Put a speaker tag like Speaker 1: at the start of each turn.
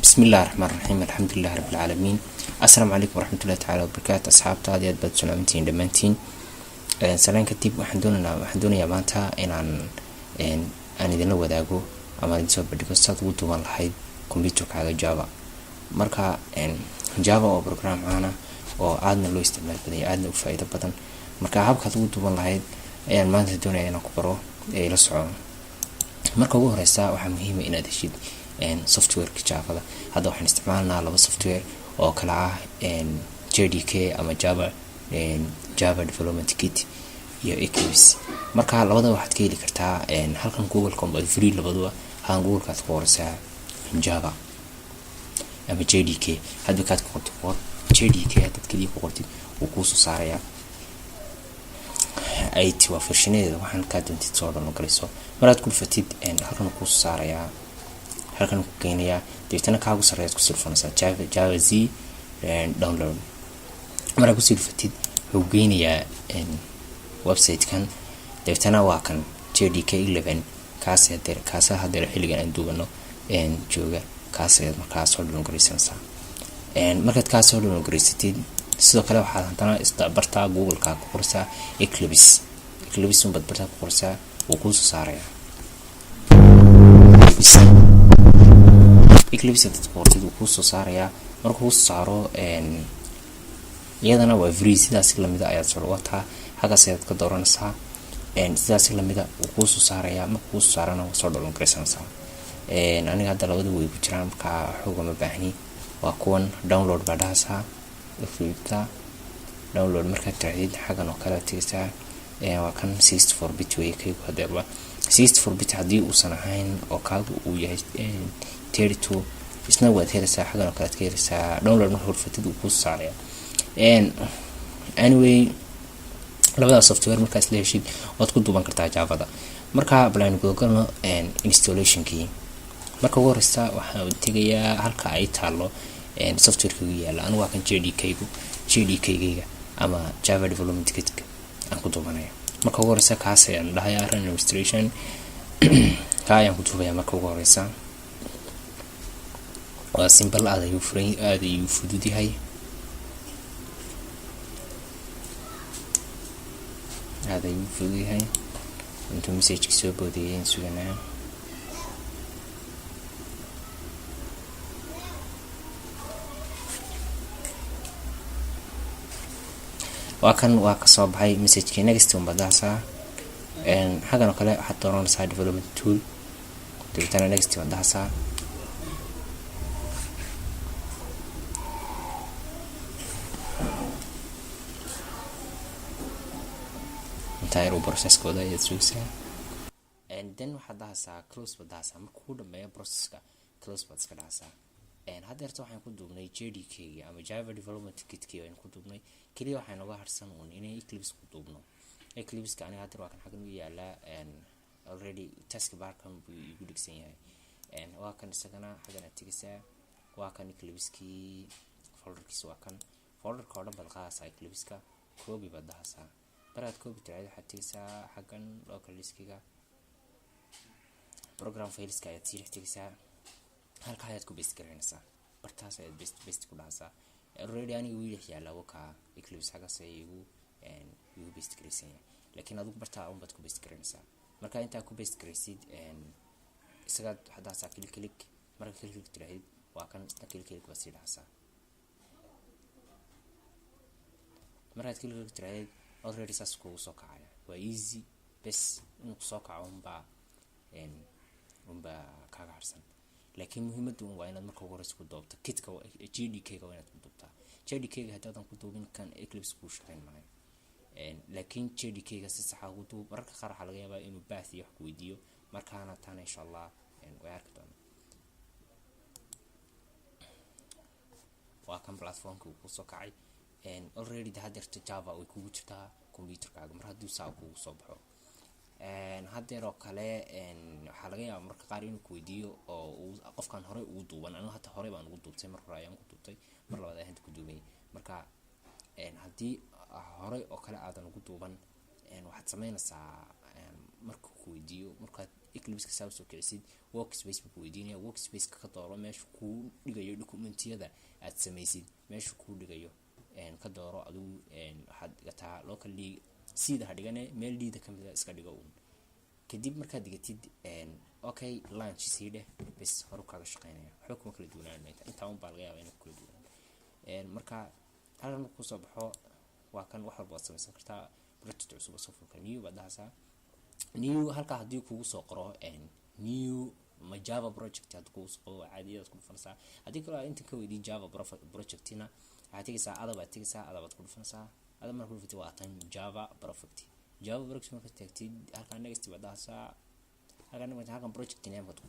Speaker 1: Bismi illahi raxmaan raxiim, alxamdulilahi rabbilcaalamiin. Assalaamu calaykum waraxmatullahi tacaala wabarakaatu. Asxaabta, aad iyo aad baad salaamantihiin dhammaantiin. Salaan kadib, waxaan doonayaa maanta inaan aan idinla wadaago ama idin soo bandhigo saad ugu duuban lahayd computerkaaga Java. Marka Java oo program caana oo aadna loo isticmaal badanya, aadna u faa-iido badan, marka habkaad ugu duuban lahayd ayaan maanta doonaya inaan ku baro ee ila soco. Marka ugu horeysa, waxaa muhiima inaad heshid softwareka Javada. Hadda waxaan isticmaalnaa laba software oo kala ah JDK ama Java Development Kit iyo Eclipse. Marka labada waxaad ka heli kartaa halkan Google com, free labaduba. Halkan Googlekaad ku qoreysaa Java ama JDK. Hadba kaad ku qortid qor. JDK haddaad keliya ku qortid, wuu kuusoo saarayaa. It waa versionadeeda, waxaan kaa doontid soo dhan galayso. Maraad ku dhufatid, halkan kuusoo saarayaa, halkan ku keenayaa. Dabeetana kaagu sarreeyaad kusii dhufanaysaa, Java SE download. Maraad kusii dhufatid, wuxuu geynayaa website-kan. Dabeetana waa kan JDK 11, kaas hadeer, kaasa hadeer xilligan aan duubano jooga. Kaas ayaad markaa soo download garaysanaysaa. Markaad kaa soo download garaysatid, sidoo kale waxaad haddana bartaa Google-ka ku qoraysaa Eclipse. Eclipse unbaad bartaa ku qoraysaa, wuu kuusoo saarayaa. Eclipse hadaad ku qortid, wuu kuusoo saarayaa. Markuu kuusoo saaro, iyadana waa free. Sidaas lamida ayaad soo wataa, halkaas ayaad ka dooranaysaa. Sidaas lamida wuu kuusoo saarayaa. Markuu kuusoo saarana, waa soo download garaysanaysaa. Aniga hadda labada way ku jiraan, markaa xooga ma baahni. Waa kuwan. Download baa dhahaysaa, ta download markaad tirahdid, xaggan oo kale tegaysaa. Waa kan 64 bit wey kaygu hadeerba. 64 bit haddii uusan ahayn oo kaagu uu yahay 32, isna waad helaysaa, xaggan oo kale aad ka helaysaa. Download marka horfatid, uu kuu saaraya. Anyway, labada software markaa isla heshid, waad ku duuban kartaa Javada. Marka bal aynu gudagalno installationkii. Marka ugu horeysa, waxaan tegayaa halka ay taalo softwarekaygu yaalla. Anigu waa kan JDK-gu, JDK-gayga ama Java Development Kitka aan ku duubanaya. Marka ugu horeysa, kaas ayaan dhahayaa run administration, kaa ayaan ku duubaya. Marka ugu horeysa waa simple, aad ayuu furan, aad ayuu fudud yahay, aad ayuu fudud yahay. Intuu messageki soo boodeeyay suganaa. Waa kan, waa kasoo baxay messagekii. Next unbaad dhahaysaa. Xaggan oo kale waxaad dooranaysaa development tool, dabeetana next baad dhahaysaa. Intaa yar uu processkooda ayaad sugaysaa. Then waxaad dhahaysaa close baad dhahaysaa. Marka kuu dhameeyo processka, close baad iska dhahaysaa. Haddeerta waxaan ku duubnay JDK ama Java Development Kitkii aynu ku duubnay. Keliya waxaa nooga harsan uun inay Eclipse ku duubno. Eclipseka aniga haddeer waa kan xaggan u yaalaa, already task barkan buu igu dhigsan yahay. Waa kan isagana, xaggan aad tegaysaa. Waa kan Eclipsekii, folderkiisa waa kan. Folderka oo dhan baad qaadaysaa, Eclipseka copy baad dhahaysaa. Maraad copy tiraahdo, waxaad tegaysaa xaggan local diskiga, program fileska ayaad sii dhex tegaysaa. Halka ayaad ku paste garaynaysaa, bartaas ayaad paste ku dhahaysaa. Already aniga wii dhex yaallaa, wakaa Eclipse, xaggaas ayay igu paste garaysan yahay, laakiin adigu bartaa un baad ku paste garaynaysaa. Marka intaa ku paste garaysid, isagaad waxaad dhahaysaa click click. Marka click click tirahdid, waa kan isna, click click baad sii dhahaysaa. Markaad click click tirahdid, already saas kugu soo kacaya. Waa easy, bes inuu kusoo kaco unbaa kaaga harsan. Laakiin muhiimaddu waa inaad marka ugu horeysa ku duubto kitka JDK ga, waa inaad ku duubtaa JDK ga. Haddaadan ku duubin, kan Eclipse kuu shaqeyn maayo. Laakiin JDK ga si saxa ugu duub. Mararka qaar waxaa laga yaabaa inuu path iyo wax ku weydiiyo, markaana taana insha Allah way arki doonaa. Waa kan platformka uu kusoo kacay. Already haddeerta Java way kugu jirtaa computerkaaga. Mar hadduu saa kugu soo baxo haddeer oo kale, waxaa laga yaabaa marka qaar inuu kuweydiiyo oo uu qofkan horey ugu duuban. Anigu hata horey baan ugu duubtay, mar hore ayaan ku duubtay, mar labaad ayaan hadda ku duubay. Marka haddii horey oo kale aadan ugu duuban, waxaad sameynaysaa markuu ku weydiiyo markaad Eclipseka saa usoo kicisid, workspace buu ku weydiinaya. Workspaceka ka dooro meesha kuu dhigayo documentiyada aad samaysid. Meesha kuu dhigayo ka dooro adigu. Waxaad dhigataa local D, sida ha dhigane, meel D-da kamid a iska dhigo uun. Kadib markaad dhigatid, okay, launch sii dheh, bes, horu kaaga shaqeynaya. Waxba kuma kala duwanaan, intaa un baa laga yaaba inay kula duwanaan. Marka halkan markuu kusoo baxo, waa kan. Wax walba waad samaysan kartaa. Project cusub oo soo furi kara, new baad dhahaysaa, new. Halkaa haddii kugu soo qoro new ma Java project haddii kugu soo qoro, caadiyadaad ku dhufanaysaa. Haddii kaloo aad intan ka weydii Java projectina, waxaad tegaysaa other baad tegaysaa, other baad ku dhufanaysaa. Other marka ku dhufatid, waa tan Java project. Java project markaad tagtid, halkaa next baad dhahaysaa. Halkan halkan project name baad ku